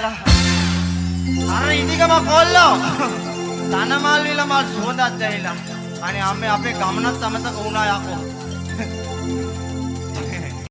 දැකලා. අර ඉදිකම කොල්ලෝ. තනමල් විල මල් සුවඳක් දැනිලා. අනේ අම්මේ, අපේ ගමනත් අමතක වුණා යකෝ.